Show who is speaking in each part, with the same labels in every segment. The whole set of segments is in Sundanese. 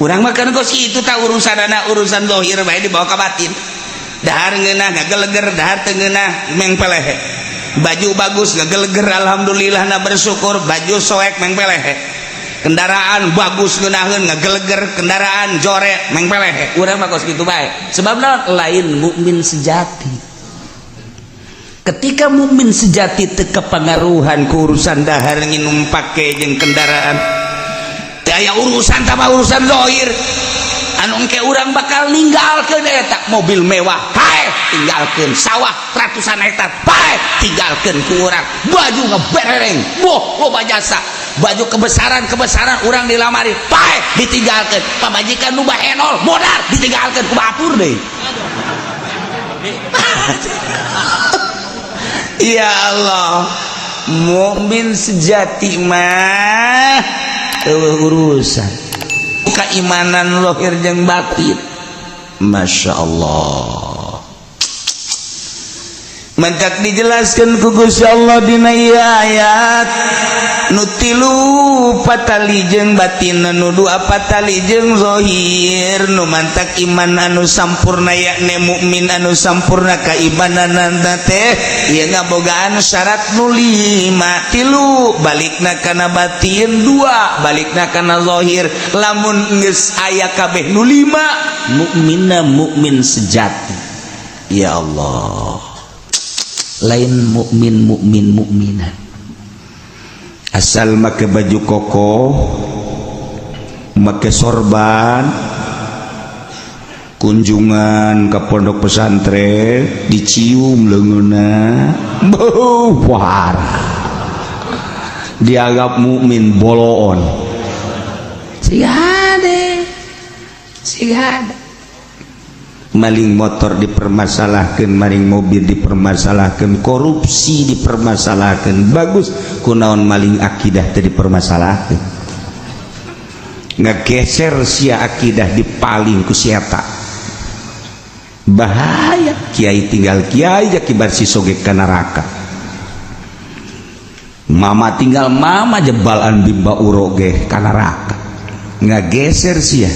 Speaker 1: Urang mah kan kos itu tak urusan anak, urusan zahir bae dibawa ka batin. Dahar ngeunah ngageleger, dahar teu ngeunah mengpelehe. Baju bagus ngageleger, alhamdulillah na bersyukur. Baju soek mengpelehe. Kendaraan bagus ngeunaheun ngageleger, kendaraan jorek mengpelehe. Urang mah kos kitu bae, sebab lain mukmin sejati. Ketika mukmin sejati teu kepengaruhan ku urusan dahar, nginum, pake jeung kendaraan, teu aya urusan sama urusan zahir. Anu engke urang bakal ninggalkeun eta mobil mewah paeh, tinggalkeun sawah ratusan hektar paeh, tinggalkeun ku urang baju ngebereng boh loba jasa, baju kebesaran kebesaran urang dilamari paeh, ditinggalkeun pamajikan nu bahenol modar, ditinggalkeun ku batur deui. Ya Allah, mukmin sejati mah eueuh urusan keimanan lahir jeung batin. Masya Allah, mantak dijelaskan ku Gusti Allah dina ieu ayat, nu tilu patali jeung batin, nu dua patali jeung zahir. Nu mantak iman anu sampurna, yakni mukmin anu sampurna keimananana teh ieu ngabogaan syarat nu lima: tilu balikna kana batin, dua balikna kana zahir. Lamun geus aya kabeh nu lima, mukminna mukmin sejati. Ya Allah, lain mukmin mukmin mukminan asal make baju koko, make sorban, kunjungan ke pondok pesantren, dicium leungeunna, beuh parah, dianggap mukmin boloon. Siga hade, siga hade. Maling motor dipermasalahkan, maling mobil dipermasalahkan, korupsi dipermasalahkan. Bagus, kunaon maling akidah tadi dipermasalahkan? Ngegeser sia akidah dipaling ku siapa? Bahaya. Kiai tinggal kiai kibar sisoge ka neraka. Mama tinggal mama, jebalan bimba uroge ka neraka. Ngageser sia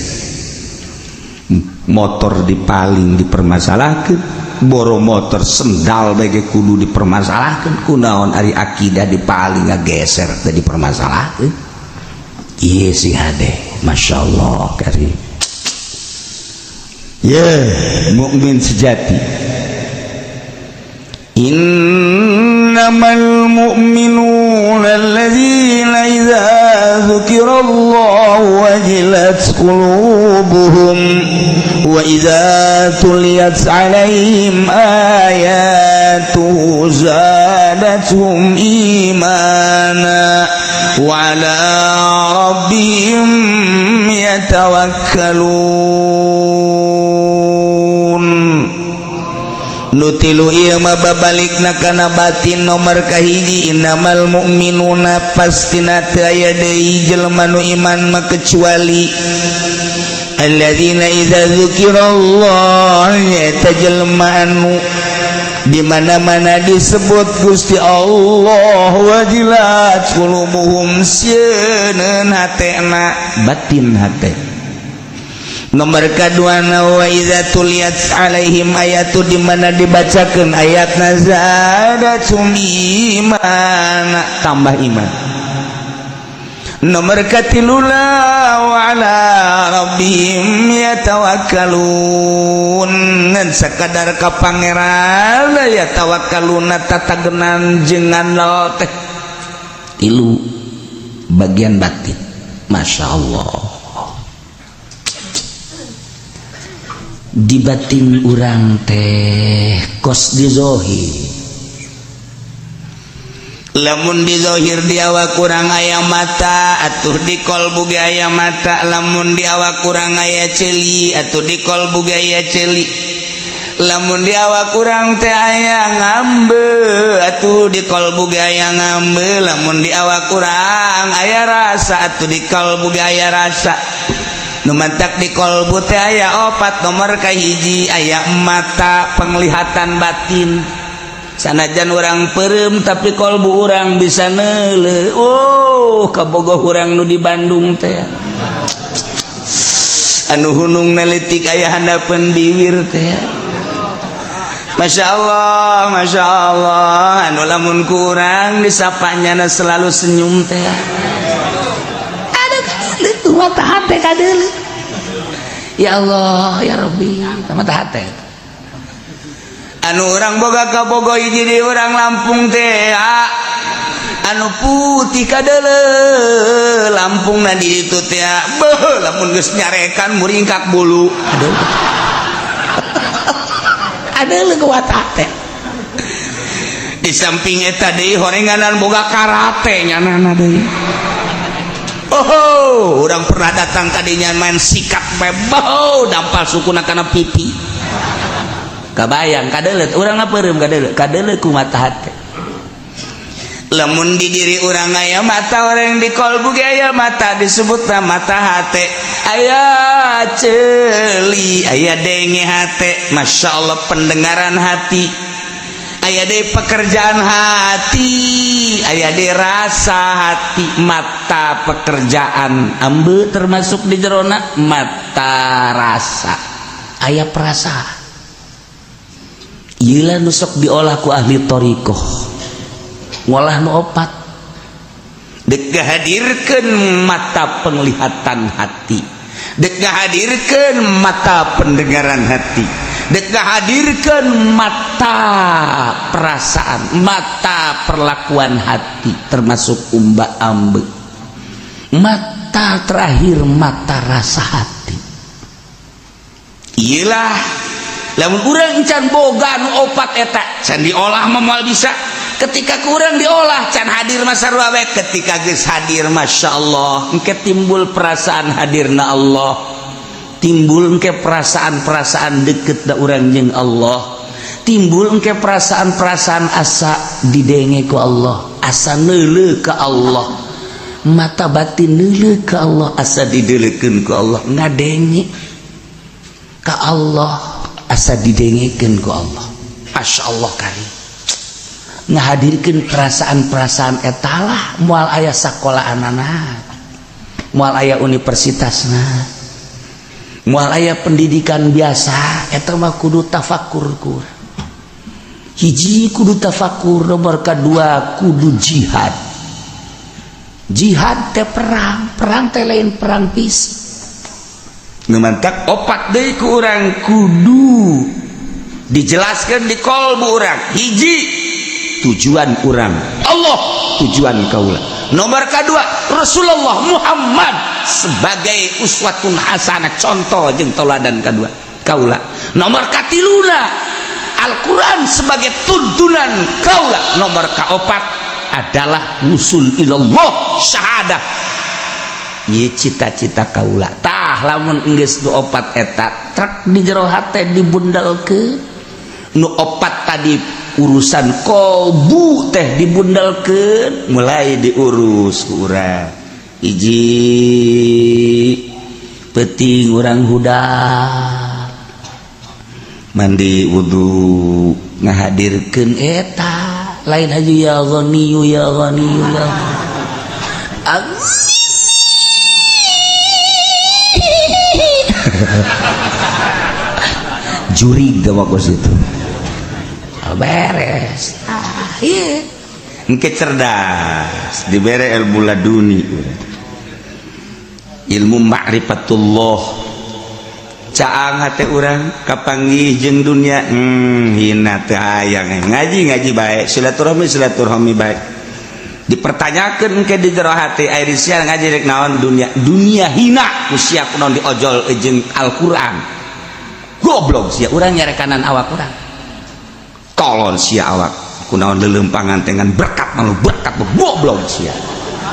Speaker 1: motor dipaling dipermasalahkan, boro motor, sendal bege kudu dipermasalahkan. Kunaon ari akidah dipaling, ngageser teh dipermasalahkan? Iya sih hade. Masya Allah kari ya, yeah, mukmin sejati. إنما المؤمنون الذين إذا ذكر الله وجلت قلوبهم وإذا تليت عليهم آياته زادتهم إيمانا وعلى ربهم يتوكلون. Nu tilu ieu mah babalikna kana batin. Nomor kahiji, innamal mu'minuna, pastina teu aya deui jelema nu iman mah kecuali alladzina idza dzukirallah, nyaeta jelema anu di mana-mana disebut Gusti Allah, wajilat qulubuhum, sieun hatena, batin hate. Nomor kedua, wa idza tuliyat alaihim ayatu, di mana dibacakeun ayatna, zadatum iman, tambah iman. Nomor katiluna, wa ala rabbihim yatawakkalun, ngan sakadar ka Pangeran yatawakkaluna, tatagenan jeung ngandel teh. Tilu bagian batin. Masya Allah, di batin urang teh kos di zohir. Lamun di zohir di awak kurang aya mata, atuh di kolbu ge aya mata. Lamun di awak kurang aya ceuli, atuh di kolbu ge aya ceuli. Lamun di awak kurang teh aya ngambe, atuh di kolbu ge aya ngambe. Lamun di awak kurang aya rasa, atuh di kolbu ge aya rasa. Nu mantak di kolbu teh aya opat. Nomor kahiji, aya mata penglihatan batin. Sanajan urang peureum, tapi kolbu urang bisa neule. Oh, kabogoh urang nu di Bandung teh. Anu hunung leutik aya handapeun bibir teh. Masya Allah, Masya Allah. Anu lamun kurang disapanya selalu senyum teh. Aduh, kadeuleu mata hate kadeuleu. Ya Allah, ya Rabbi, mata hate. Anu urang boga kabogo hiji di urang Lampung teh, anu putih kadeuleu Lampung na di ditu teh. Beuh, lamun geus nyarekan muringkak bulu. Aduh. Aduh, kuat hate. Di samping eta deui horenganan boga karate nyanana deui. Oh, urang pernah datang kadinya main sikat bae, dampal sukuna kana pipi. Kabayang kadeuleu urang peureum kadeuleu, kadeuleu ku mata hate. Lamun di diri urang aya mata, orang di kolbu ge aya mata, disebutna mata hate. Aya ceuli, aya denge hate, Masya Allah, pendengaran hati. Aya deui pekerjaan hati, aya deui rasa hati. Mata pekerjaan ambe termasuk di jerona mata rasa, aya perasaan. Ieu nu sok diolah ku ahli thoriqoh, ngolah nu opat dek ngahadirkeun mata penglihatan hati, dek ngahadirkeun mata pendengaran hati, dek ngahadirkeun mata perasaan, mata perlakuan hati, termasuk umba ambe, mata terakhir mata rasa hati. Iyalah, lamun urang can boga nu opat eta, can diolah mah moal bisa. Ketika kurang diolah, can hadir masa wae. Ketika geus hadir, Masya Allah, engke timbul perasaan hadirna Allah, timbul engke perasaan-perasaan deket da urang jeung Allah, timbul engke perasaan-perasaan asa didenge ku Allah, asa neuleu ka Allah, mata batin neuleu ka Allah, asa dideulekeun ku Allah, ngadenge ka Allah, asa didengekeun ku Allah. Masya Allah karim ngahadirkeun perasaan-perasaan etalah. Moal aya sakolahanana, moal aya universitasna, moal aya pendidikan biasa. Eta mah kudu tafakur. Ku hiji kudu tafakur, nomor kedua kudu jihad. Jihad teh perang, perang teh lain perang fisik. Nu mantak opat deui ku urang kudu dijelaskan di kolbu urang. Hiji, tujuan urang Allah, tujuan kaula. Nomor kedua, Rasulullah Muhammad sebagai uswatun hasanah, contoh jeung toladan kedua kaula. Nomor katiluna, Al-Quran sebagai tuntunan kaula. Nomor kaopat adalah wusul ilallah, syahadah. Ieu cita-cita kaula. Tah, lamun geus nu opat eta trek di jero hate, dibundalkeun nu opat tadi, urusan kolbu teh dibundalkeun, mulai diurus ku urang. Hiji, peuting urang hudang, mandi, wudhu, ngahadirkeun eta lain haji ya ghaniyu, ya ghaniyu, ya Amin. Jurig teh mah kos itu beres. Ah, iya, engke cerdas, dibere ilmu laduni, ilmu ma'rifatullah. Caang hate urang kapanggih jeung dunia, hina teh hayang ngaji, ngaji baik, silaturahmi, silaturahmi baik. Dipertanyakan engke di jero hati, aya sia ngaji rek naon? Dunia, dunia hina ku sia, kunaon diojol jeung Al-Qur'an? Goblok sia. Urang nyarekanan awak urang, tolol sia awak, kunaon leuleumpangan dengan berkat malu berkat? Goblok sia.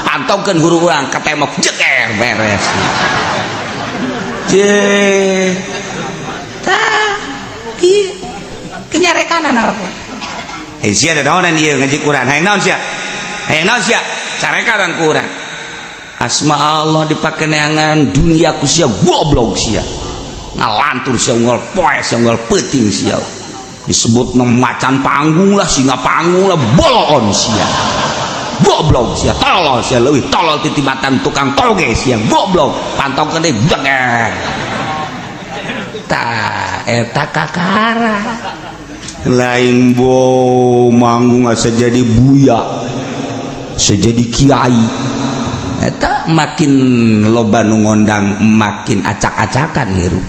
Speaker 1: Pantongkeun guru urang ka tembok, jeger, beres. Je tah, ieu kenyarekanan awak. Hei sia, da naonan ieu ngaji Quran? Hayang naon sia? Hayang naon sia? Carekanan ku urang, asma Allah dipake neangan dunia ku sia. Goblok sia, ngalantur sia, unggal poe sia, unggal peuting sia disebut macan panggung lah, singa panggung lah. Boloon sia, goblok sia, tolol sia, leuwih tolol titibatan tukang toge sia, goblok. Pantongkeun deui, jeger. Tah eta kakara lain bo manggung asa jadi buya, asa jadi kiai. Eta makin loba nu ngondang makin acak-acakan hirup,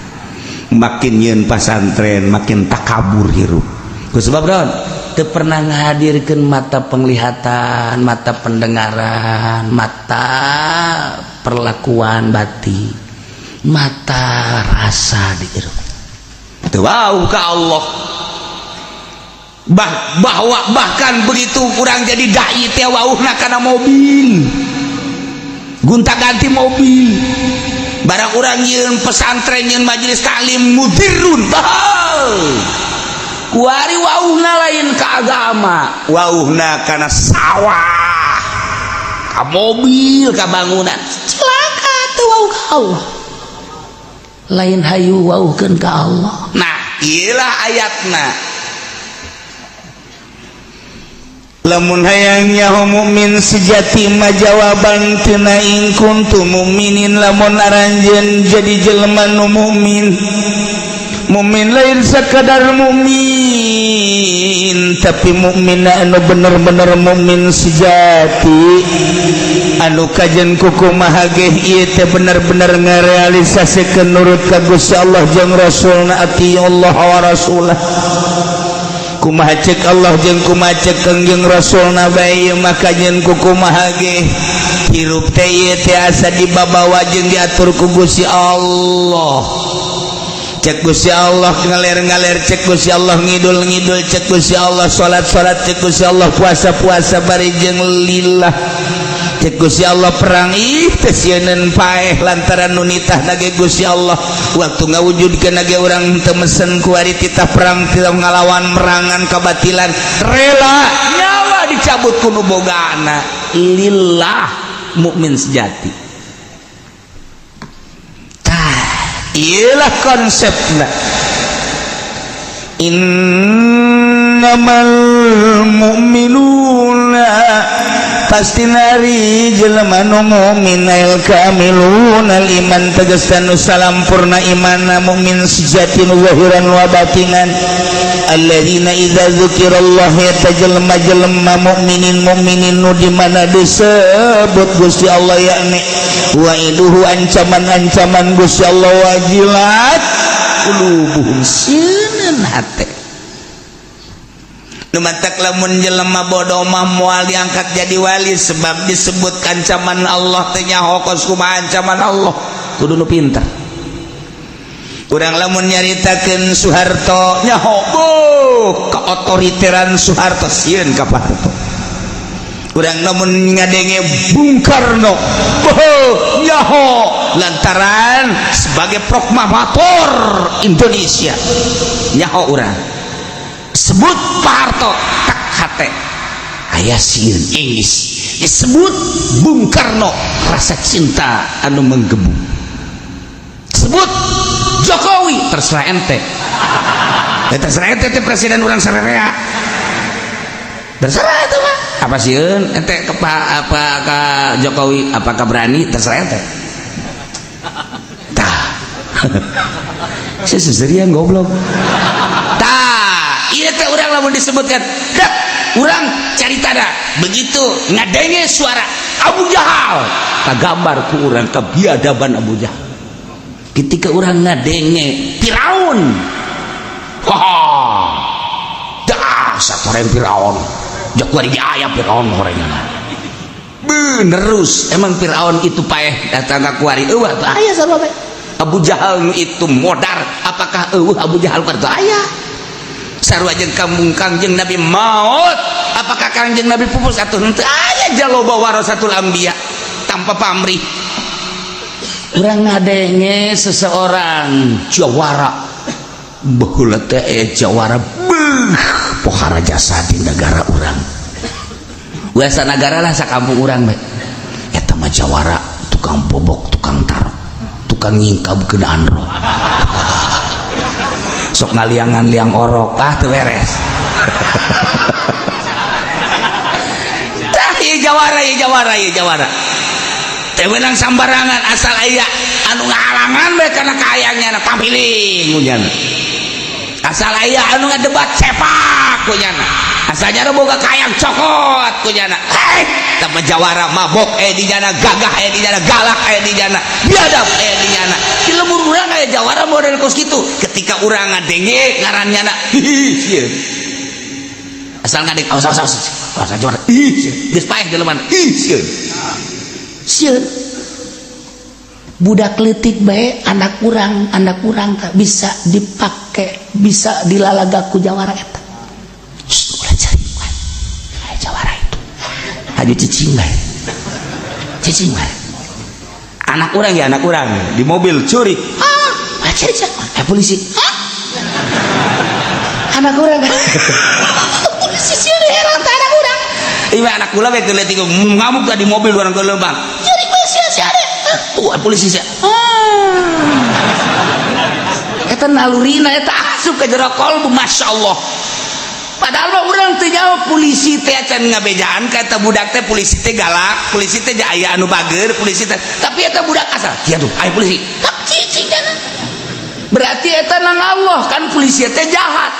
Speaker 1: makin nyeun pasantren makin takabur hirup. Ku sebab naon? Teu pernah ngahadirkeun mata penglihatan, mata pendengaran, mata perlakuan batin, mata rasa di hirup. Teu wau ka Allah. Bahwa bahkan begitu kurang jadi dai teh wauhna kana mobil, gonta ganti mobil. Barang urang nyieun pesantren, nyieun majelis taklim, mudirun kuari wauhna lain ke agama, wauhna kana sawah, ka mobil, ka bangunan. Celaka, teu wauh ka Allah, lain hayu wauhkeun ka Allah. Nah, iyalah ayatna. Lamun hayang nyaho mukmin sejati mah jawaban tina in kuntum mukminin, lamun aranjeun jadi jelema nu mukmin. Mukmin lain sekadar mukmin, tapi mukmin anu bener-bener mukmin sejati, anu kajen kukumaha ge ieu teh bener-bener ngarealisasikeun nurut ka Gusti Allah jeung Rasulna. Ati Allah wa rasulah, kumaha cek Allah jeung kumaha cek Kangjeng Rasulna bae mah kajen kukumaha ge hirup teh ieu teh asa dibabawa jeung diatur ku Gusti Allah. Cek Gusti Allah ngaler-ngaler, cek Gusti Allah ngidul-ngidul, cek Gusti Allah salat-salat, cek Gusti Allah puasa-puasa bari jeung lillah, cek Gusti Allah perang ih teh sieun paeh lantaran nu nitah ge Gusti Allah. Waktu ngawujudkeun ge urang teu mesen kuari titah perang, titah ngalawan merangan kabatilan, rela nyawa dicabut ku nu bogana, lillah, mukmin sejati. Tah iyalah konsepna innamal mu'minuna, pasti nari jelema nu mukmin al kamilun al iman, tegas nu salampurna imanna, mukmin sejati nu zahiran wa batinan, alladzina idza dzukirallah, eta jelema-jelema mukminin mukminin nu di mana disebut Gusti Allah, yakni wa'iduhu, ancaman-ancaman Gusti Allah, wajilat qulubuhum, sieun hate. Nu matak lamun jelema bodoh mah moal diangkat jadi wali, sebab disebut ancaman Allah teh nyaho kos kumaha ancaman Allah. Kudu nu pinter. Urang lamun nyaritakeun Soeharto nyaho, oh, keotoriteran Soeharto, sieun ka Pak Harto. Urang lamun ngadenge Bung Karno, oh, nyaho lantaran sebagai proklamator Indonesia, nyaho urang. Sebut Pak Harto tak hate aya sieun Inggris, disebut Bung Karno rasa cinta anu menggebu, sebut Jokowi terserah ente ya, terserah ente teh presiden urang sarerea, terserah itu mah. Apa sieun ente ke Pak apa ke Jokowi, apakah berani, terserah ente. Tah, saya seserian goblok. Tah iya teh urang lamun disebutkan dak urang cari tada begitu ngadenge suara Abu Jahal kagambar ku urang kebiadaban Abu Jahal. Ketika urang ngadenge Firaun, wah, dasar orang Firaun, jak kuari ge aya Firaun horengan benerus. Emang Firaun itu paeh datang ka kuari? Eueuh atuh aya sarua bae. Abu Jahal nu itu modar, apakah eueuh Abu Jahal kuari? Teu aya sarua. Jeung kampung Kangjeng Nabi maut, apakah Kangjeng Nabi pupus? Atuh henteu aya jaloba warasatul anbiya tanpa pamrih. Urang ngadenge seseorang jawara baheula teh jawara beuh pohara jasa di negara urang, biasa negara lah, sakampung urang bae, eta mah jawara, tukang bobok, tukang tarok, tukang nyingkab kenaan roh, sok ngaliangan liang orok, ah teu beres. Tah ieu jawara, ieu jawara, ieu jawara teh menang sambarangan asal aya Anu ngahalangan bae kana kaayangnya tampiling hujan. Asal aya anu ngadebat sepak ku nyana. Asalnya boga kayang cokot ku nyana. Hei, tapi jawara mabok di jana, gagah di jana, galak di jana, biadab di jana. Di lembur urang aya jawara model kos kitu. Ketika urang ngadenge ngaran nyana, hihi sieun. Asal ngadeng, awas awas awas. Awas jawara. Ih, sieun. Geus paeh jelema. Ih, sieun. Sieun.
Speaker 2: Budak leutik bae, anak urang tak bisa dipake, bisa dilalaga ku jawara eta. Shh, ulah cari aya jawara itu,
Speaker 1: haju cicing bae, cicing bae. Anak urang ya, anak urang di mobil curi.
Speaker 2: Ah, cari cari polisi. Ah, anak urang polisi sih, heran teh anak urang.
Speaker 1: Iya, anak kula bae keur leutik ngamuk di mobil urang ke lembang.
Speaker 2: Curi polisi sih ada
Speaker 1: tuh polisi sih.
Speaker 2: Ah,
Speaker 1: eta nalurina eta asup ke jero kolbu, masya Allah. Padahal mah urang teu nyaho polisi teh acan ngabejaan ka eta budak teh, polisi teh galak, polisi teh aya anu bager, polisi teh. Tapi eta budak asal kieu tuh aya polisi,
Speaker 2: hak cicing kana.
Speaker 1: Berarti eta nang Allah kan polisi teh jahat.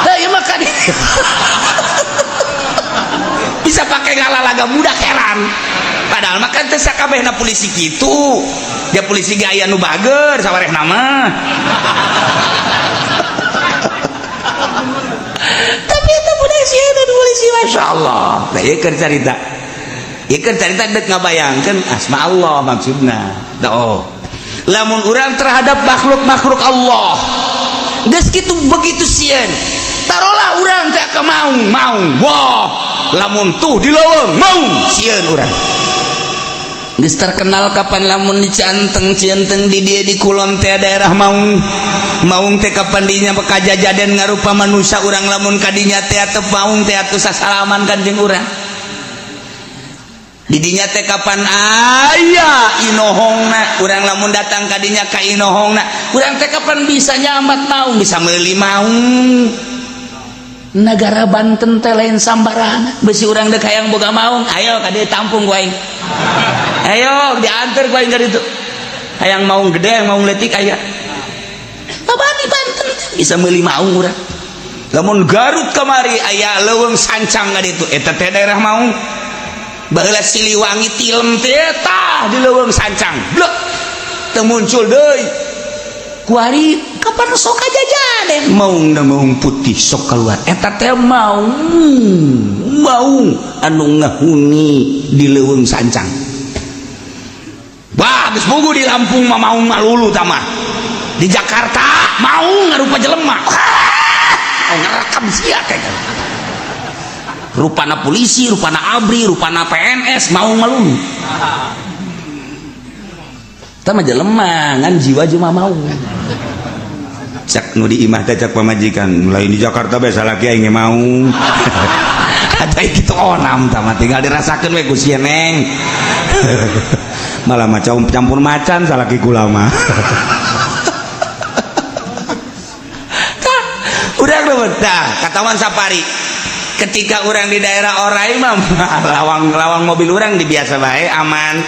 Speaker 1: Tah, ieu mah kan bisa pakai ngalalaga budak, heran. Padahal mah kan teu sakabehna polisi kitu. Dia polisi ge aya nu bager sawarehna mah. Tapi eta budak sieun polisi, masya Allah. Nah, ieu keur carita. Ieu keur carita dek ngabayangkeun asma Allah maksudna. Oh. Lamun urang terhadap makhluk-makhluk Allah geus kitu begitu sieun. Tarolah urang teh ka maung, maung. Wah, lamun tuh di leuweung maung sieun urang. Geus terkenal kapan lamun di Cianteng, Cianteng di dieu di kulon teh daerah maung. Maung teh kapan dinya kajajaden ngarupa manusia, urang lamun kadinya teh ateu maung teh atuh sasalaman kan jeung urang. Didinya teh kapan aya inohongna, urang lamun datang kadinya ka inohongna, urang teh kapan bisa nyambat maung, bisa meuli maung.
Speaker 2: Negara Banten teh lain sambarangan.
Speaker 1: Besi urang dek hayang boga maung, ayo ka dieu tampung ku aing. Ayo diantar ku aing ka ditu. Hayang maung gede, hayang maung leutik aya.
Speaker 2: Babari di Banten
Speaker 1: bisa meuli maung urang. Lamun Garut kamari aya leuweung sancang ka ditu, eta teh daerah maung. Baheula Siliwangi tilem teh tah di leuweung sancang. Blek. Teu muncul deui.
Speaker 2: Kuari kapan sok kajajaden
Speaker 1: maung na maung putih sok keluar, eta teh maung maung anu ngahuni di leuweung sancang. Wah, geus puguh di Lampung mah maung malulu tah mah. Di Jakarta maung ngarupa jelema. Oh, ngerekam sia teh. Rupana polisi, rupana ABRI, rupana PNS, maung malulu. Tah mah jelema ngan jiwa cuma maung. Cak nu di imah teh cak pamajikan, lain di Jakarta bae salaki aing maung. Ada kitu onam tah mah tinggal dirasakeun we ku si Neng. Malah macam campur macan salaki kula mah. Tah, urang nu tah katawan safari. Ketika urang di daerah orai mah lawang-lawang mobil urang di biasa bae aman.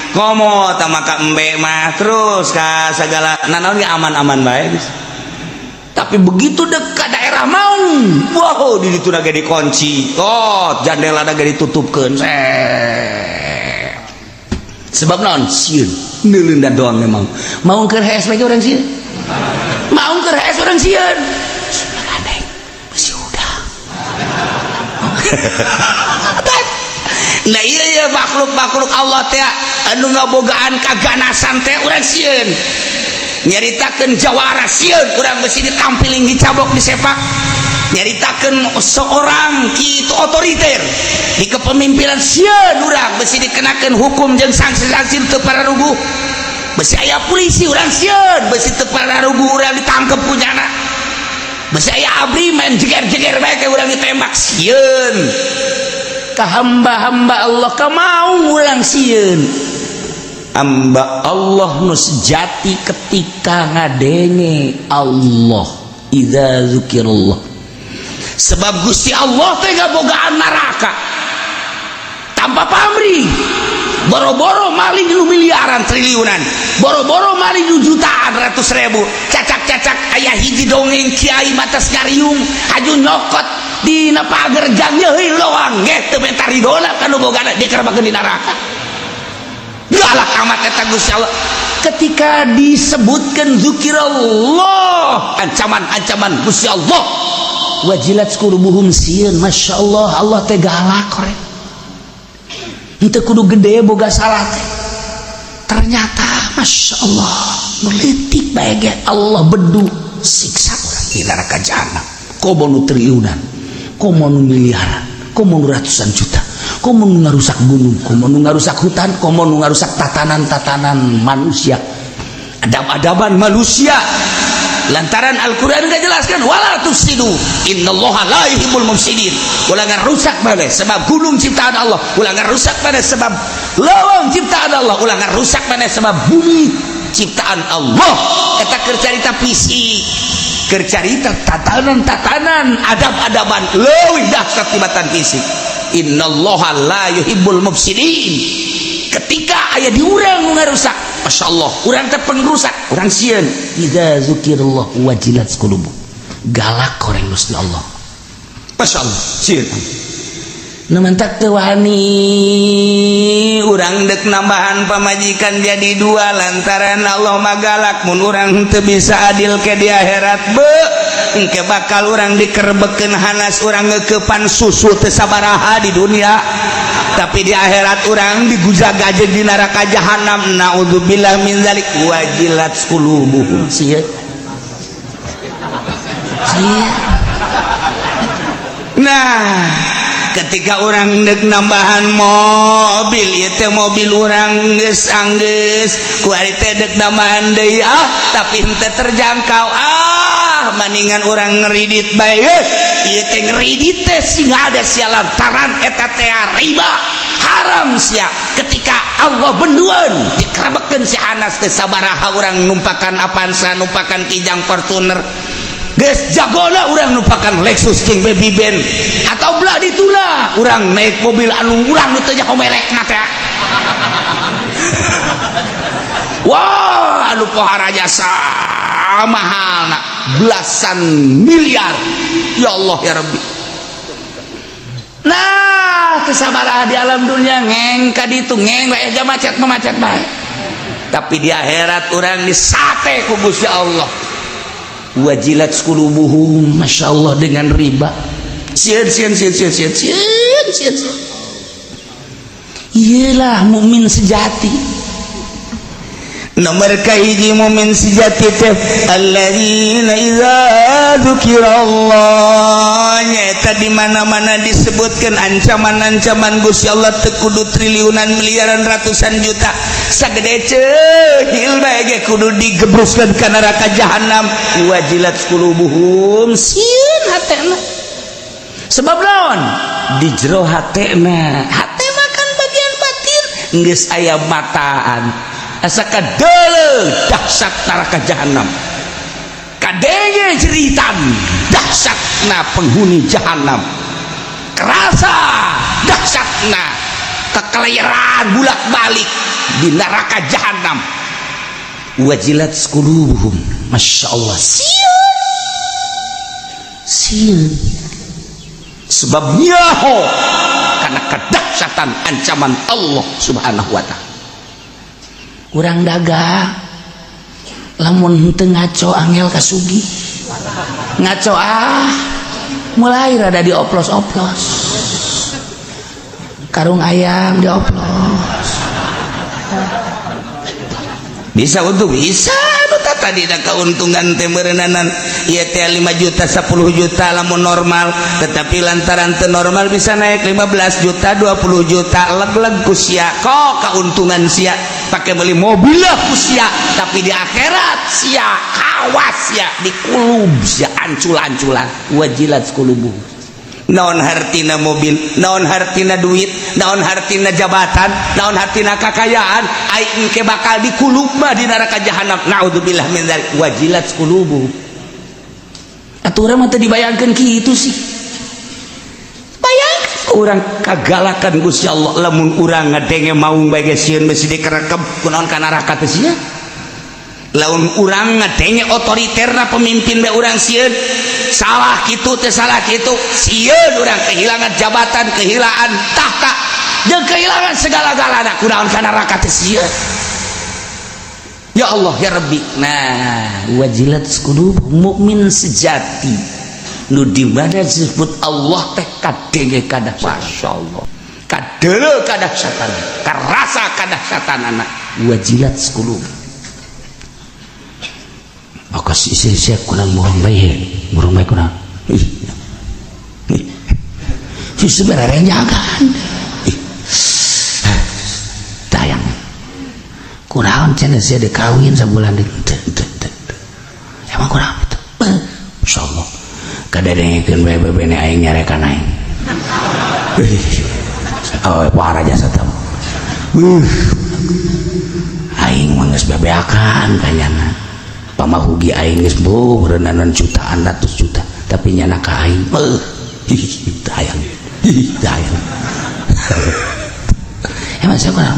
Speaker 1: Komo tah maka embe mah terus ka segala nanaon ge aman-aman bae geus. Tapi begitu dekat daerah maung, wow, di ditu ge dikunci. Oh, jandela ge ditutupkeun. Sebab naon? Sieun. Neuleun da doang memang.
Speaker 2: Maung keur hees bae urang sieun.
Speaker 1: Maung keur hees urang sieun.
Speaker 2: Gandeng besi udang.
Speaker 1: Nah, iya iya makhluk-makhluk Allah teh anu ngabogaan kaganasan teh urang sieun. Nyaritakeun jawara sieun urang besi ditampiling, dicabok, disepak. Nyaritakeun seorang kitu otoriter di kepemimpinan sieun urang besi dikenakeun hukum jeung sanksi-sanksi teu pararuguh. Besi aya polisi urang sieun, besi teu pararuguh urang ditangkep ku nyana. Besi aya ABRI main jeger-jeger bae ke urang ditembak sieun.
Speaker 2: Ka hamba-hamba Allah ka maung urang sieun.
Speaker 1: Hamba Allah nu sejati ketika ngadenge Allah, idza zukirullah. Sebab Gusti Allah teh ngabogaan neraka tanpa pamrih. Boro-boro maling nu miliaran, triliunan, boro-boro maling nu jutaan, ratus ribu, cacak-cacak aya hiji dongeng kiai matas ngariung haju nyokot dina pager jang nyeuhi loang ge teu menta ridona ka nu bogana, dikerebakeun di neraka. Galak amat eta Gusti Allah ketika disebutkan zikirallah, ancaman-ancaman Gusti Allah.
Speaker 2: Wajilat qulubuhum, sieun. Masya Allah, Allah teh galak korek. Henteu kudu gede boga salah teh. Ternyata, Masya Allah, nu leutik bae ge Allah bedu siksa urang di neraka jahanam. Komo nu triliunan, komo nu miliaran, komo nu ratusan juta, komo nu ngarusak gunung, komo nu ngarusak hutan, komo nu ngarusak tatanan-tatanan manusia,
Speaker 1: adab-adaban manusia, lantaran Al-Quran nggak jelaskan wala tufsidu innallaha la yuhibbul mufsidin. Ulah ngarusak mana sebab gunung ciptaan Allah, ulah ngarusak mana sebab lawang ciptaan Allah, ulah ngarusak mana sebab bumi ciptaan Allah. Eta keur carita fisik, keur carita tatanan-tatanan, adab-adaban, leuwih dahsyat tibatan fisik. Innallaha la yuhibbul mufsidin. Ketika aya di urang nu ngarusak, Masya Allah, urang teh pengrusak, urang sieun.
Speaker 2: Idza zukirallah wajilat qulubuhum, galak koreng Gusti Allah.
Speaker 1: Masya Allah, sieun.
Speaker 2: Nu mantak teu wani
Speaker 1: urang dek nambahan pamajikan jadi dua, lantaran Allah mah galak. Mun urang teu bisa adil ke di akhirat, be engke bakal urang dikerebekeun hanas. Urang ngeukepan susu teu sabaraha di dunia, tapi di akhirat urang diguja-gaje di neraka jahanam. Naudzubillah min zalik. Wajilat qulubuhum.
Speaker 2: Sieun, sieun.
Speaker 1: Nah, ketika urang dek nambahan mobil itu, mobil urang geus anggeus kuari teh, dek nambahan deui, ah, tapi henteu terjangkau, ah, maningan urang ngeridit bae. Ieu teh ngeridit teh sing ada sia, lantaran eta teh riba, haram sia. Ketika Allah benduan, dikerebekeun si hanas teh sabaraha. Urang numpakan Avanza, numpakan Kijang, Fortuner, geus jagona urang numpakan Lexus jeung Baby Ben atau belah dituna urang naik mobil anu urang nu teu nyaho merekna teh. Wah, anu pohara jasa mahal belasan miliar. Ya Allah, ya Rabbi.
Speaker 2: Nah, kesabaraha di alam dunia ngeng ka ditu, ngeng bae aja, macet mah macet bae.
Speaker 1: Tapi di akhirat urang disate ku Gusti Allah.
Speaker 2: Wajilat qulubuhum, Masya Allah, dengan riba.
Speaker 1: Sieun, sieun, sieun, sieun, sieun, sieun, sieun.
Speaker 2: Iyalah mukmin sejati.
Speaker 1: Nomor kahiji, mukmin sejati teh alladzina idza dzukirallah, nyaeta di mana-mana disebutkan ancaman-ancaman Gusti Allah, teu kudu triliunan, miliaran, ratusan juta, sagede ceuhil bae ge kudu digebruskeun ka neraka jahanam. Wajilat qulubuhum,
Speaker 2: sieun hatena. Sebab naon? Di jero hatena, hate mah kan bagian batin,
Speaker 1: geus aya mataan, asa kadeuleu dahsyat neraka jahanam, kadenge jeritan dahsyatna penghuni jahanam, kerasa dahsyatna kekelayaran bulak-balik di neraka jahanam.
Speaker 2: Wajilat qulubuhum, Masya Allah, sieun, sieun.
Speaker 1: Sebab nyaho karena kedahsyatan ancaman Allah Subhanahu wa Ta'ala.
Speaker 2: Urang dagang, lamun henteu ngaco angel kasugi. Ngaco, ah, mulai rada dioplos-oplos, karung ayam dioplos.
Speaker 1: Bisa untuk bisa tadi keuntungan teh meureunanan ieu teh 5 juta, 10 juta lamun normal, tetapi lantaran teu normal bisa naik 15 juta, 20 juta. Leg-leg ku sia kok keuntungan sia, pakai beli mobil lah ku sia, tapi di akhirat sia kawas sia dikulub sia ancul-anculan.
Speaker 2: Wajilat qulubuhum.
Speaker 1: Naon hartina mobil, naon hartina duit, naon hartina jabatan, naon hartina kakayaan, aing ke bakal dikulub mah di neraka jahanam. Naudzubillah min dzalik. Wajilat qulubuhum.
Speaker 2: Atuh urang mah teu dibayangkeun kitu sih, bayangkeun.
Speaker 1: Urang kagalakan Gusti Allah, lamun urang ngadenge maung bae ge sieun, besi dikerekep. Kunaon ka neraka teh sia? Lamun urang ngadenge otoriterna pemimpin bae urang sieun, salah kitu teh, salah kitu, sieun urang kehilangan jabatan, kehilangan tahta, jeung kehilangan segala-galana. Kunaon ka neraka teh sieun? Ya Allah, ya Rabbi. Nah, wajilat qulub, mukmin sejati nu di mana disebut Allah teh kadenge kadahsyatan. Masya Allah, kadeuleu kadahsyatan, karasa kadahsyatanana, wajilat qulub. Maka si siap kurang murung bae, murung bae kurang. Ih. Ih. Si sebenarnya jangan. Ih. Tayang. Kunaon cenah sia dikawin sabulan deui? Teu, teu, teu. Emang kurang itu. Insyaallah. Kadengekeun bae bebene aing nyarekan aing. Oh, parah jasa teh. Aing mah geus bebeakan kanyana. Pamahugi aing geus beuh reunanan jutaan, ratus juta, tapi nyana ka aing. Beuh, hayang. Hayang. Emang saya kurang.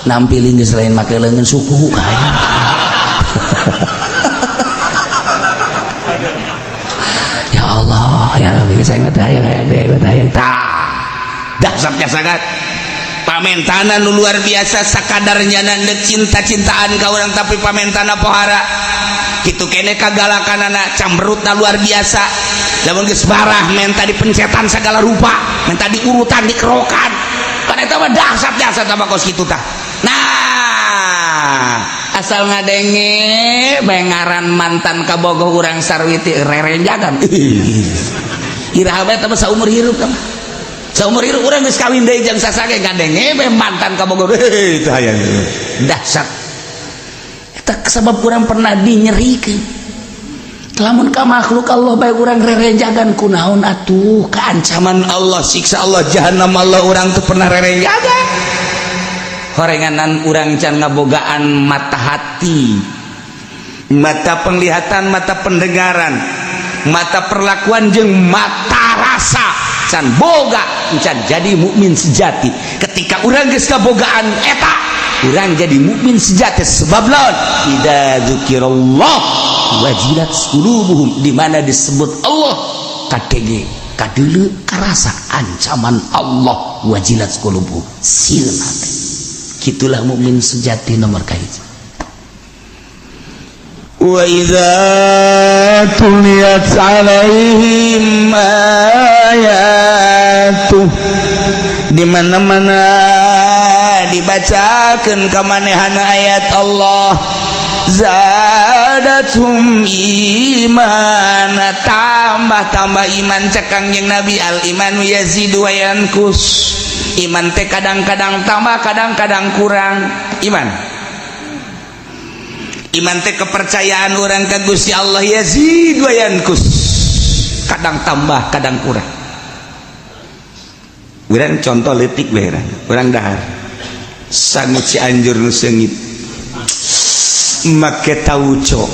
Speaker 1: Nampilin geus lain make leungeun suku ka aing. Ya Allah, ya Rabbi, saya nggak hayang, hayang, hayang, hayang. Tah. Dahsyatnya sangat pamentana nu luar biasa, sakadarnya ndek cinta-cintaan ka urang, tapi pamentana pohara kitu kene kagalakanana, camberutna luar biasa. Lamun geus barah menta dipencetan segala rupa, menta diurutan, dikerokan, kan eta mah dahsyat dahsyat apa kos kitu tah. Nah, asal ngadenge bae ngaran mantan kabogoh urang sarwiti, rerenjagan iraha bae. Eta mah saumur hirup tah mah. Saumur hirup urang geus kawin deui jang sasage ngadenge bae mantan kabogoh, heuh, teu hayang. Dahsyat eta sebab urang pernah dinyerikeun. Lamun ka makhluk Allah bae urang rerenjagan, kunaon atuh ka ancaman Allah, siksa Allah, jahanam Allah urang tuh pernah rerenjagan? Horenganan urang can ngabogaan mata hati, mata penglihatan, mata pendengaran, mata perlakuan, jeung mata rasa can boga, can jadi mukmin sejati. Ketika urang geus kabogaan eta, urang jadi mukmin sejati. Sebab lawan idza dzukirallah wajilat qulubuhum, di mana disebut Allah kadenge, kadeuleu, karasa ancaman Allah, wajilat qulubuhum, sieun hate. Kitulah mukmin sejati nomor kahiji.
Speaker 2: Wa idza tuliyat alaihim ayatuh,
Speaker 1: di mana-mana dibacakeun ka manehana ayat Allah, zadathum imana, tambah-tambah iman. Cek Kangjeng Nabi, al imanu yazidu wa yanqus. Iman teh kadang-kadang tambah, kadang-kadang kurang. Iman, iman teh kepercayaan orang ke Gusti Allah, yazid wa yanqus, kadang tambah, kadang kurang. Urang contoh leutik bae, urang dahar sangu Cianjur nu seungit, make tauco,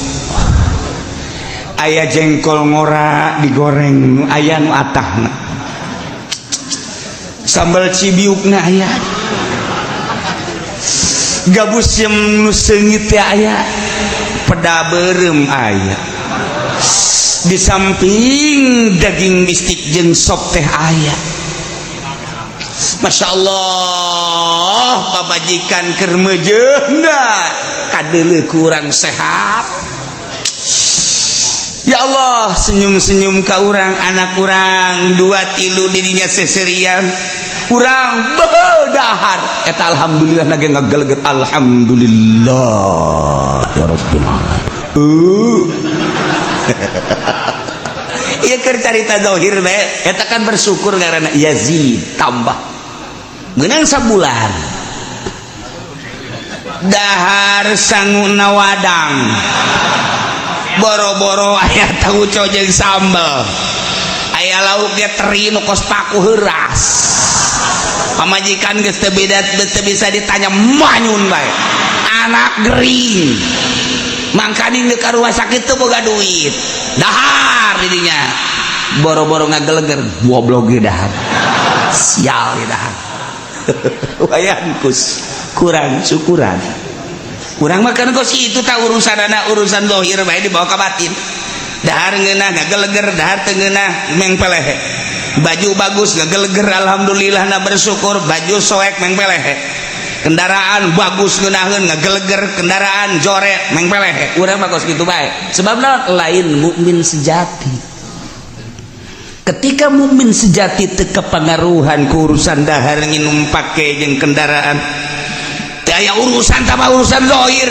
Speaker 1: aya jengkol ngora digoreng, aya nu atahna, sambal cibiukna aya, gabus yang nu seungit teh aya, peda beureum aya, di samping daging bistik jeung sop teh aya. Masya Allah, pamajikan keur meujeuna kadeuleu kurang sehat. Ya Allah, senyum-senyum ka urang, anak urang dua tilu dirinya seserian, urang bedahar eta alhamdulillah nage ngageleget, alhamdulillah ya rabbil alamin. Ieu keur carita zahir bae eta kan bersyukur karena yazid, tambah. Meunang sabulan dahar sanguna wadang, boro-boro aya tauco jeung sambel, aya lauk ge teri nu kos paku heuras. Pamajikan geus teu beda, teu bisa ditanya, manyun bae. Anak gering, mangkaning ka rumah sakit teu boga duit dahar didinya. Boro-boro ngageleger, goblok ge dahar, sial ge dahar. Wayan kus kurang syukuran. Kurang makan kos itu tak urusan anak, urusan dohir bae dibawa ke batin. Dahar ngeunah ngageleger, dahar teu ngeunah mengpelehe. Baju bagus ngageleger, alhamdulillah na bersyukur. Baju soek mengpelehe. Kendaraan bagus ngeunaheun ngageleger, kendaraan jorek mengpelehe. Urang mah kos kitu bae. Sebabna lain mukmin sejati. Ketika mukmin sejati teu kepengaruhan ku urusan dahar, nginum, pake jeung kendaraan, teu aya urusan sama urusan zahir.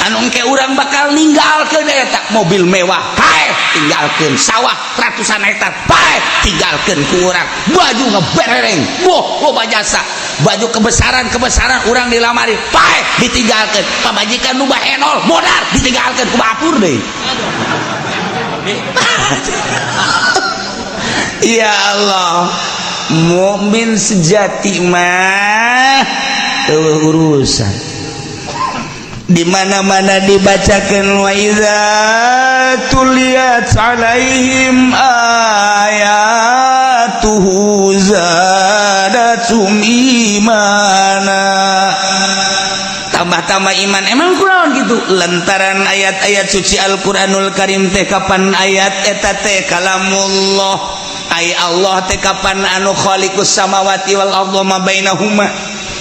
Speaker 1: Anu engke urang bakal ninggalkeun eta mobil mewah paeh, tinggalkeun sawah ratusan hektar paeh, tinggalkeun ku urang baju ngeberereng boh loba jasa, baju kebesaran kebesaran urang dilamari paeh, ditinggalkeun pamajikan nu bahenol modal, ditinggalkeun ku bapur deui. Ya Allah, mukmin sejati mah eueuh urusan. Di mana-mana dibacakan wa idza tuliyat alaihim ayatuhu zadatum imana, tambah-tambah iman. Emang kurang gitu lantaran ayat-ayat suci Al-Qur'anul Karim teh kapan ayat eta teh kalamullah, ay Allah teh kapan anu khaliqus samawati wal arda ma bainahuma,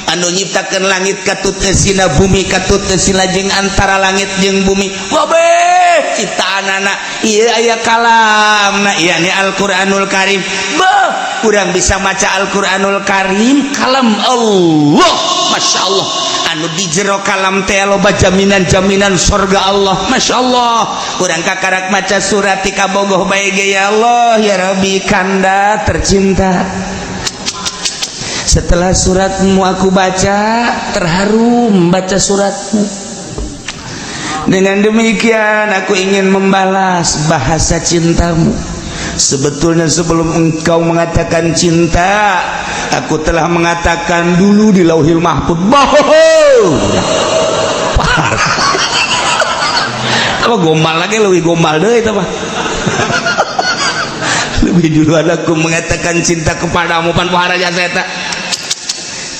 Speaker 1: anu nyiptakeun langit katut eusina, bumi katut eusina, jeung antara langit jeung bumi kabeh ciptaanana. Ieu aya kalamna, ieu ni Al-Qur'anul Karim. Beuh, urang bisa maca Al-Qur'anul Karim, kalam Allah, Masya Allah. Anu di jero kalam teh loba jaminan-jaminan sorga Allah, Masya Allah. Urang kakarak maca surat ti kabogoh bae ge, ya Allah ya Rabbi, kanda tercinta, setelah suratmu aku baca, terharu membaca suratmu. Dengan demikian aku ingin membalas bahasa cintamu. Sebetulnya sebelum engkau mengatakan cinta, aku telah mengatakan dulu di Lauhil Mahfud. Bohong. Apa gombal lagi, lebih gombal deh itu mah. Lebih dulu aku mengatakan cinta kepadamu, pan pohara jasa eta.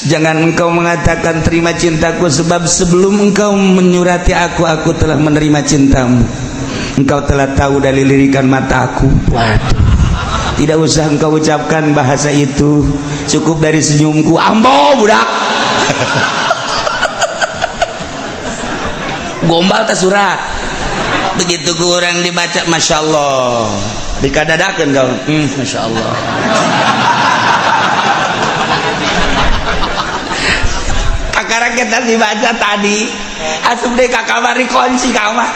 Speaker 1: Jangan engkau mengatakan terima cintaku, sebab sebelum engkau menyurati aku telah menerima cintamu. Engkau telah tahu dari lirikan mataku. Waduh. Tidak usah engkau ucapkan bahasa itu. Cukup dari senyumku. Ambo budak. Gombal teh surat. Begitu kurang dibaca, Masya Allah. Dikadadakeun kau. Masya Allah. Karena kita dibaca tadi asup deh ka kamar, dikunci kamar,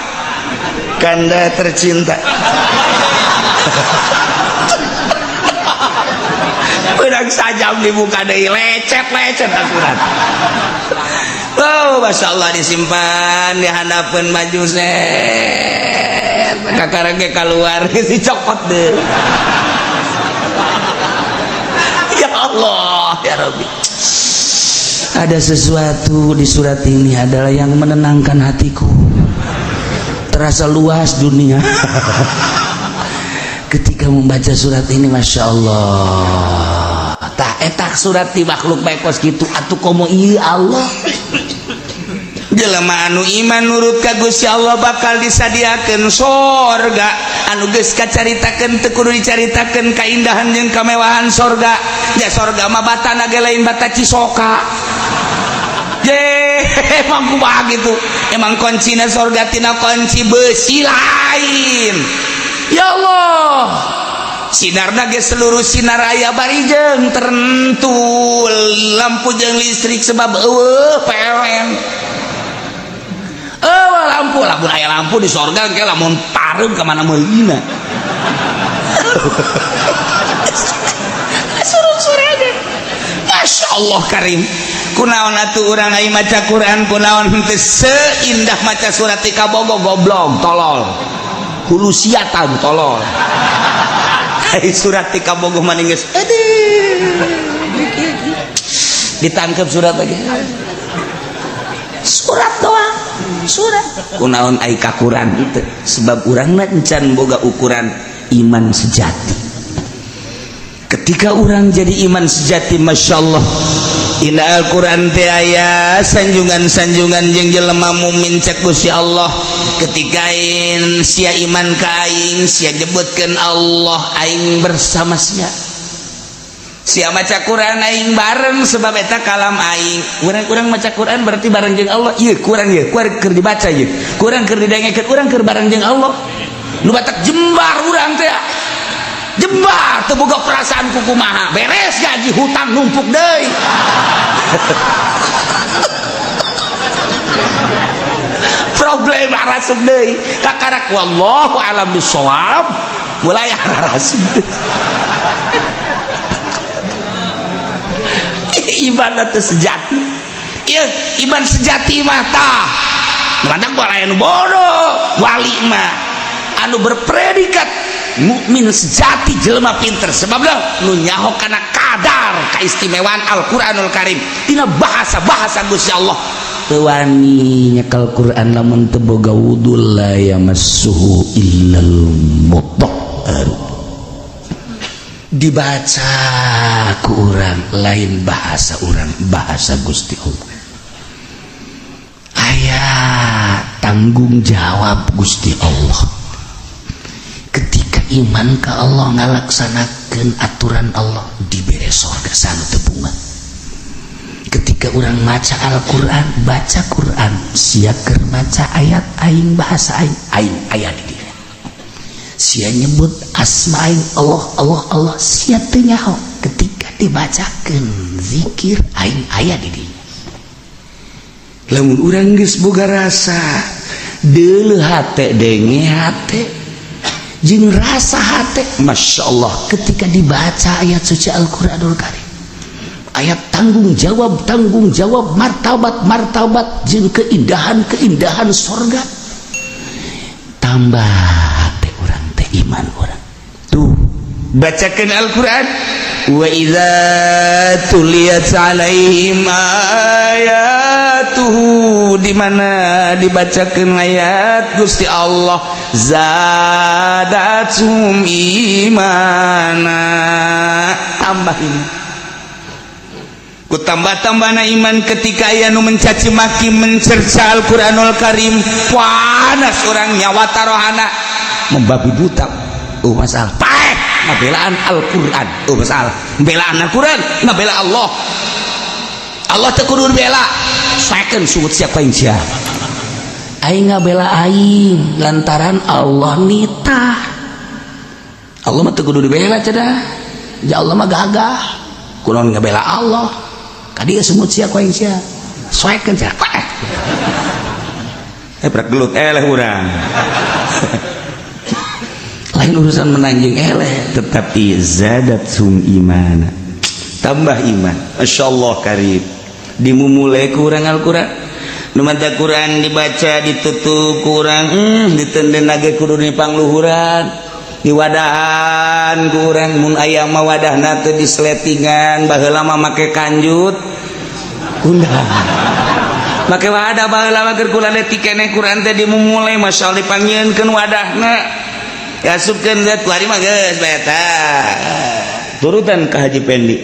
Speaker 1: kanda tercinta. Pedang sajam dibuka deui, lecet-lecet asuran. Oh, Masya Allah, disimpan di handapeun baju set kakara ge keluar dicokot deh. Ya Allah ya Rabbi, ada sesuatu di surat ini adalah yang menenangkan hatiku. Terasa luas dunia ketika membaca surat ini, Masya Allah. Tak etak surat di makhluk baik kos gitu atuh komo ieu Allah. Jelema anu iman nurut ka Gusti Allah bakal disadiakeun sorga anu geus kacaritakeun, teu kudu dicaritakeun kaindahan jeung kamewahan sorga. Ya sorga mah batana ge lain bata Cisoka. Je emang kumaha gitu, emang kuncina sorga tina kunci besi lain. Ya Allah, sinarna ge seluruh sinar aya bari jeung tertentu lampu jeung listrik, sebab eueuh PLN. Eueuh lampu, lamun aya lampu di sorga engke lamun pareum ka mana meulina. Suruh-suruh aja. Masya Allah Karim. Kunaon atuh urang ai maca Quran kunaon henteu seindah maca surat ti kabogo, goblok tolol. Hulusiatan tolol. Ai surat ti kabogo mah geus aduh. Ditangkep surat lagi. Surat doang, surat. Kunaon ai kakuran henteu? Sebab urangna encan boga ukuran Iman sejati. Ketika orang jadi iman sejati, Masya Allah. Dina Al-Quran teh aya sanjungan-sanjungan jeung jelema mukmin. Cek Gusti Allah, ketika sia iman ka aing, sia nyebutkeun Allah, aing bersama sia. Sia maca Quran, aing bareng, sebab eta kalam aing. Urang-urang maca Quran berarti bareng jeung Allah. Ieu Quran, ieu Quran keur dibaca, ieu Quran keur didengekeun, urang keur bareng jeung Allah. Nu batak jembar urang teh, jembar teu boga perasaan kukumaha. Beres gaji, hutang numpuk deui. Problema rasup deui kakarak. Wallahu alam bisawab, mulai rasup ibadah teh sejati. Ieu iman sejati mah tah kadang boleh anu bodoh. Wali mah anu berpredikat mukmin sejati, jelema pinter, sebab nu nyaho kana kadar keistimewaan Al-Qur'anul Karim tina bahasa-bahasa Gusti Allah. Teu wani nyekel Quran lamun teu boga wudu. La yamassuhu illal mutahhar. Dibaca ku urang lain bahasa urang, bahasa Gusti Allah. Aya tanggung jawab Gusti Allah. Ketika iman ke Allah, ngalaksanakan aturan Allah, dibere sorga sanu teu bunga. Ketika orang maca Al-Quran, baca Quran, sia keur maca ayat aing, bahasa aing, aing aya di dieu. Sia nyebut asma aing, Allah, Allah, Allah, sia teu nyaho. Ketika dibacakeun zikir aing, aya di dieu. Lamun urang geus boga rasa deuleu hate, denge hate jeung rasa hate, Masya Allah, ketika dibaca ayat suci Al-Quranul Karim, ayat tanggung jawab, tanggung jawab, martabat, martabat jeung keindahan, keindahan sorga, tambah hate urang teh, iman urang tuh. Bacakan Al-Quran, wa idza tuliyat alaihim ayatuhu, di mana dibacakan ayat Gusti Allah, zadatum imana, tambah iman. Ku tambah-tambahna iman. Ketika aya nu mencaci maki, mencerca Al-Qur'anul Karim, panas orang, nyawa tarohana membabi buta. Oh, masalah paeh ngabelaan Al-Qur'an. Oh, masalah belaan Al-Qur'an, ngabela Allah. Allah teu kudu bela. Second sungut siapa yang sia. Aing ngabela aing lantaran Allah nitah. Allah mah teu kudu dibela cenah. Ya Allah mah gagah, kunaon ngabela Allah? Kadieu sungut sia ku aing sia. Soekeun sia paeh. Eh, prak gelut eleh urang. Lain urusan menanjing eleh, tetapi zadatsum imana, tambah iman. Masya Allah karib. Dimumule kurang Al-Quran, nu mata Quran dibaca ditutup kurang, ditenden lagi, kudu dipangluhuran, diwadahan kurang. Mun aya mah wadahna teh disletingan. Baheula mah make kanjut undang, make wadah. Baheula mah keur kula leutik keneh Quran teh dimumule, Masya Allah, dipanggieunkeun wadahna, diasupkeun zat. Kuari mah geus bae eta turutan ka Haji Pendi.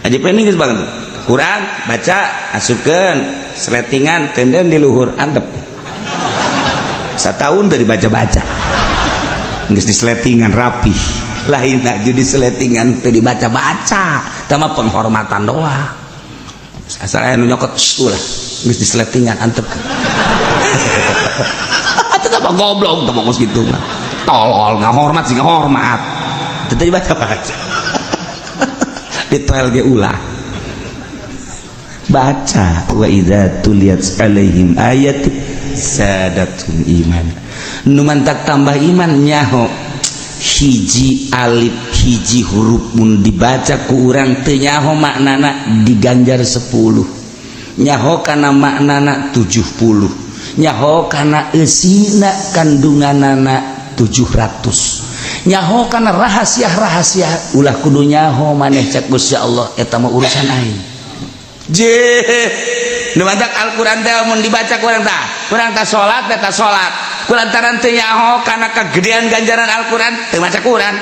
Speaker 1: Haji Pendi geus banget. Quran baca, asupkeun sletingan, tenden di luhur, antep setahun dari baca-baca, geus di sletingan rapi. Lain aju di sletingan teu dibaca-baca, tama penghormatan doang. Asal aya nu nyokot ulah, geus di sletingan, antep. Tetap goblok teu mah gitu mah, tolol. Nggak hormat sih, nggak hormat, tetap dibaca-baca di toel ge ulah baca. Wa idza tuliyat alaihim ayat zadatum iman. Nu mantak tambah iman, nyaho hiji alif, hiji huruf mun dibaca ku urang teu nyaho maknana diganjar 10, nyaho kana maknana 70, nyaho kana eusina kandunganana 700, nyaho kana rahasia-rahasia. Ulah kudu nyaho maneh, cek Gusti Allah, eta mah urusan aing. Je nu mantak Al-Qur'an teh mun dibaca ku urang tah, urang tah salat teh, tah salat. Kulantaran teu nyaho kana kagedean ganjaran Al-Qur'an, teu maca Quran.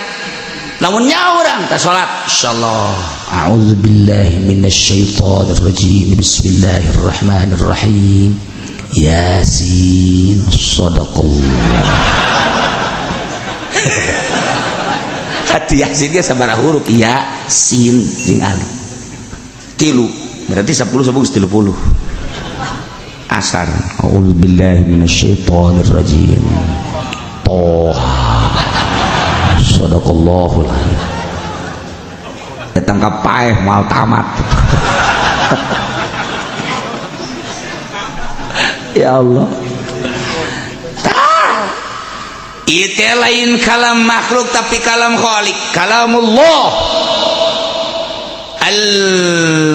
Speaker 1: Lamun nyaho urang teh salat, insyaallah.
Speaker 2: A'udzubillahi minasyaitonir rajim. Bismillahirrahmanirrahim. Yasin, sadaqallah.
Speaker 1: Hati Yasin ge sabaraha huruf? Ya, sin jeung alif. Tilu. Berarti 10 10 30. Asar.
Speaker 2: A'udzubillahi minasyaitonir rajim. Toha. Sadaqallahul azim.
Speaker 1: Datang ka paeh moal tamat. Ya Allah. Tah. Itu lain kalam makhluk tapi kalam khalik, kalamullah. Al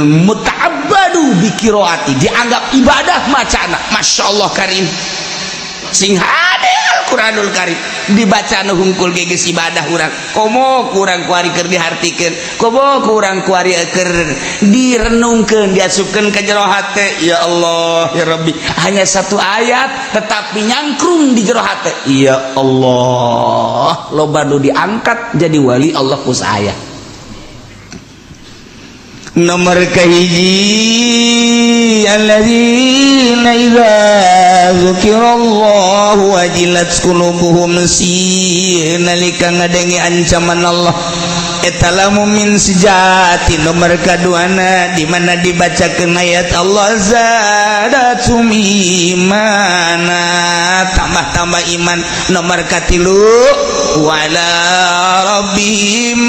Speaker 1: muta'abbadu bi qiraati, dianggap ibadah macana. Masya Allah karim. Sing hade Al-Qur'anul Karim dibaca nu hungkul ge geus ibadah urang. Komo kurang kuari keur dihartikeun, komo kurang kuari keur direnungkeun, diasupkeun ka jero hate. Ya Allah, ya Rabbi. Hanya satu ayat tetapi nyangkrung di jero hate. Ya Allah, loba nu diangkat jadi wali Allah ku saya. Nomor kahiji, alladzina idza dzukirallahu wajilat qulubuhum, si nalika ngadenge ancaman Allah eta mukmin sejati. Nomor kaduana, di mana dibacakeun ayat Allah, zadatum imana, tambah-tambah iman. Nomor katilu, wala rabbihim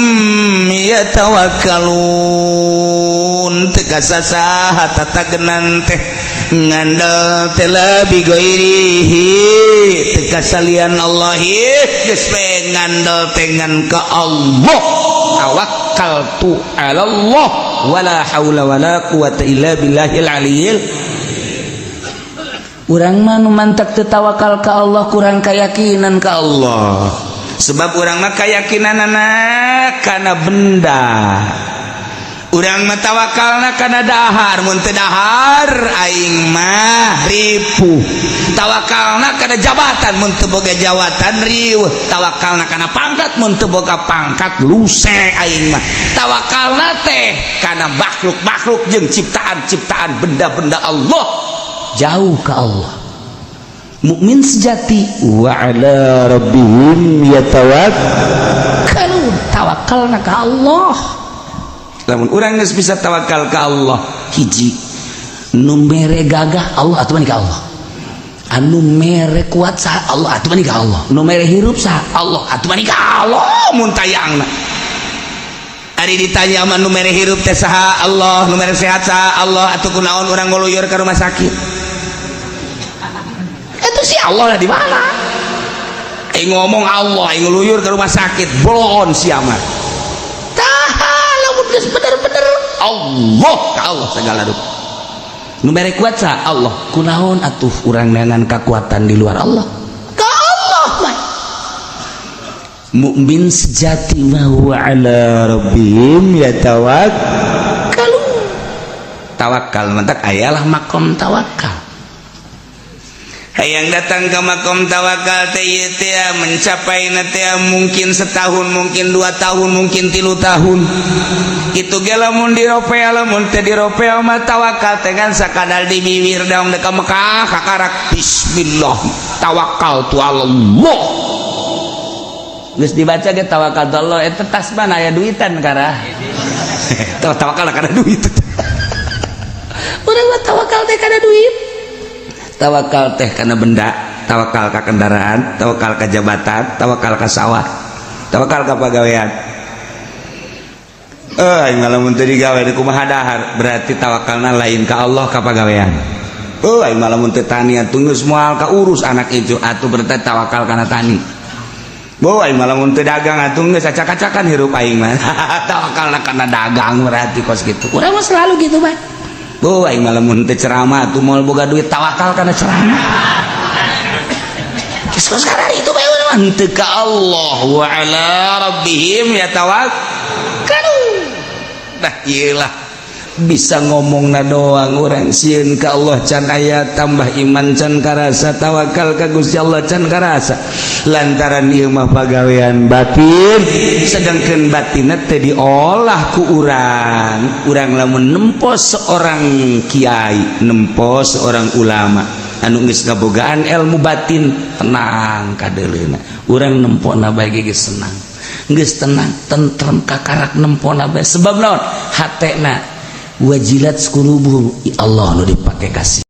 Speaker 1: yatawakkalun, teu kasasaha tatagenan teh ngandel teh bi ghairihi, teu kasalian Allah, geus we ngandel teh ngan ka Allah. Tawakkaltu ala Allah, wala haula wala quwata illa billahil aliyil.
Speaker 2: Urang mah nu mantak teu tawakal ka Allah kurang keyakinan ka Allah.
Speaker 1: Sebab urang mah keyakinanana kana benda, urang mah tawakalna kana dahar, mun teu dahar aing mah ripuh. Tawakalna kana jabatan, mun teu boga jabatan riweuh. Tawakalna kana pangkat, mun teu boga pangkat luse aing mah. Tawakalna teh kana makhluk-makhluk jeung ciptaan-ciptaan benda-benda Allah,
Speaker 2: jauh ke Allah. Mukmin sejati
Speaker 1: wa ala rabbihim yatawakkalun,
Speaker 2: tawakalna ka Allah.
Speaker 1: Lamun urang geus bisa tawakal ka Allah,
Speaker 2: hiji nu mere gagah Allah atuh ka Allah, anu mere kuat saha Allah atuh ka Allah, nu mere hirup saha Allah atuh ka
Speaker 1: Allah. Mun tayangna ari ditanya mah, nu mere hirup teh saha? Allah. Nu mere sehat saha? Allah. Atuh kunaon urang ngoluyur ka rumah sakit? Itu si Allah lah di mana? Aing ngomong Allah, aing ngeluyur ke rumah sakit, bolon sia mah. Tah, lamun geus bener-bener Allah ka Allah segala rupa.
Speaker 2: Nu mere kuat saha? Allah. Kunaon atuh urang neangan kekuatan di luar Allah? Ka Allah mah. Mukmin sejati mah wa
Speaker 1: ala rabbihim yatawakkalun. Tawakal mantak ayalah
Speaker 2: makom tawakal.
Speaker 1: Hayang datang ke makom tawakal teh mencapai teh mungkin setahun, mungkin 2 tahun, mungkin 3 tahun. Itu ge lamun diropea. Lamun teh diropea mah tawakal teh ngan sakadar di bibir dong. Dek Mekah kakarak bismillah tawakal tu Allah, geus dibaca ge tawakal tu Allah, eta tas mana aya duitan karah tawakal kana duit.
Speaker 2: Urang mah tawakal teh kana duit,
Speaker 1: tawakal teh kana benda, tawakal ka kendaraan, tawakal ka jabatan, tawakal ka sawah, tawakal ka pagawean. Eh, ngalamun teu digawe di kumaha dahar? Berarti tawakalna lain ka Allah, ka pagawean. Oh, aing lamun teu tani atuh geus moal ka urus anak itu, atuh berarti tawakal kana tani. Bo, aing lamun teu dagang atuh geus acak-acakan hirup aing mah, tawakalna kana dagang berarti kos kitu.
Speaker 2: Urang mah selalu gitu, Bang.
Speaker 1: Bo, aing lamun teu ceramah atuh moal boga duit, tawakal kana ceramah. Geus kos kana itu bae urang mah henteu ka Allah. Wa ala rabbihim yatawakkalun. Nah, iyalah. Bisa ngomong na doang, urang sieun ka Allah can aya, tambah iman can karasa, tawakal ka Gusti Allah can karasa, lantaran ieu mah pagawean batin, sedangkan batinna teh diolah ku urang. Urang lamun nempo seorang kiai, nempo seorang ulama anu geus ngabogaan ilmu batin, tenang kadeuleuna. Urang nempona bae geus senang, geus tenang, tentrem, kakarak nempona bae. Sebab naon? Hatena wajilat qulubuhum, Allah nu dipake kasih.